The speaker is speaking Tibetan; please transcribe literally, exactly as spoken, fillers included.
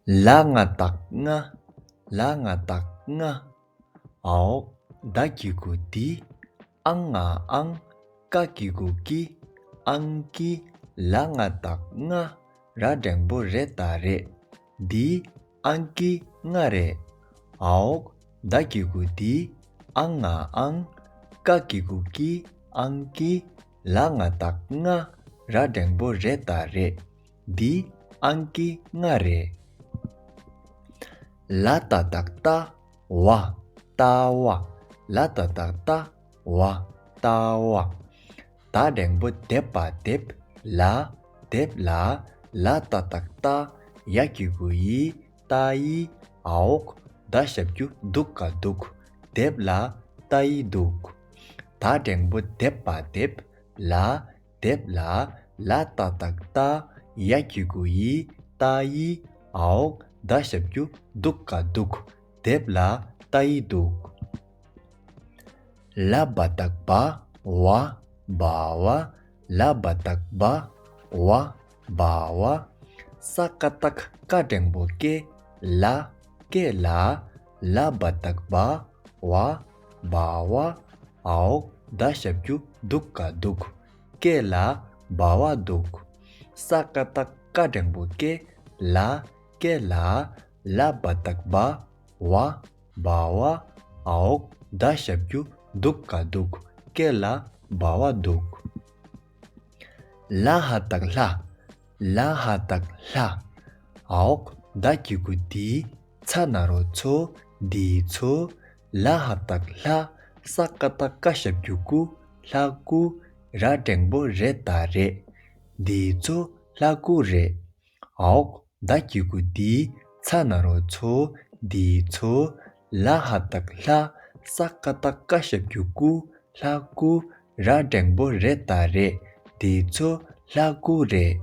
ལ་ང་བཏགས་ལྔ། ལ་ང་བཏགས་ལྔ། འོག་ད་གི་གུ་དི། ཨང་ང་ཨང་། ཀ་གི་གུ་ཀི། ཨང་ཀི། ལ་ང་བཏགས་ལྔ། ར་འགྲེང་བུ་རེ་ད་རེད། འདི་ཨང་ཀི་ལྔ་རེད། འོག་ད་གི་གུ་དི། ཨང་ང་ཨང་། ཀ་གི་གུ་ཀི། ཨང་ཀི། ལ་ང་བཏགས་ལྔ། ར་འགྲེང་བུ་རེ་ད་རེད། འདི་ཨང་ཀི་ལྔ་རེད། ལ་ཏ་བཏགས་ལྟ། བ། ལྟ་བ། ལ་ཏ་བཏགས་ལྟ། བ། ལྟ་བ། ད་འགྲེང་བུ་དེབ་པ་དེབ། ལ། དེབ་ལ། ལ་ཏ་བཏགས་ལྟ། ཡ་གི་གུ་ཡི། ལྟ་ཡི། འོག་ད་ཞབས་ཀྱུ་དུ་ག་དུག་དེབ་ལ་ལྟ་ཡི་དུག་ད་འགྲེང་བུ་དེབ་པ་དེབ། ལ། དེབ་ལ། ལ་ཏ་བཏགས་ལྟ། ཡ་གི་གུ་ཡི། ལྟ་ཡི། འོག་ད་ཞབས་ཀྱུ་དུ་ག་དུག་དེབ་ལ་ལྟ་ཡི་དུག་ལ་བ་བཏགས་བ། བ། བ་བ། ལ་བ་བཏགས་བ། བ། བ་བ། ས་ཀ་བཏགས་སྐ་འགྲེང་བུ་སྐེ། ལ། སྐེ་ལ། ལ་བ་བཏགས་བ། བ། བ་བ། འོག་ད་ཞབས་ཀྱུ་དུ་ག་དུག་སྐེ་ལ་བ་བ་དུག་ས་ཀ་བཏགས་སྐ་འགྲེང་བུ་སྐེ། ལ། སྐེ་ལ། ལ་བ་བཏགས་བ། བ། བ་བ། འོག་ད་ཞབས་ཀྱུ་དུ་ག་དུག་སྐེ་ལ་བ་བ་དུག་ལ་ཧ་བཏགས་ལྷ། ལ་ཧ་བཏགས་ལྷ། འོག་ད་གི་གུ་དི། ཚ་ན་རོ་ཚོ། དི་ཚོ། ལ་ཧ་བཏགས་ལྷ། ས་ཀ་བཏགས་སྐ་ཞབས་ཀྱུ་སྐུ། ལྷ་སྐུ། ར་འགྲེང་བུ་རེ་ད་རེད། དི་ཚོ་ལྷ་སྐུ་རེད། འོག་ད་གི་གུ་དི། ཚ་ན་རོ་ཚོ། དི་ཚོ། ལ་ཧ་བཏགས་ལྷ། ས་ཀ་བཏགས་སྐ་ཞབས་ཀྱུ་སྐུ། ལྷ་སྐུ། ར་འགྲེང་བུ་རེ་ད་རེད། དི་ཚོ་ལྷ་སྐུ་རེད།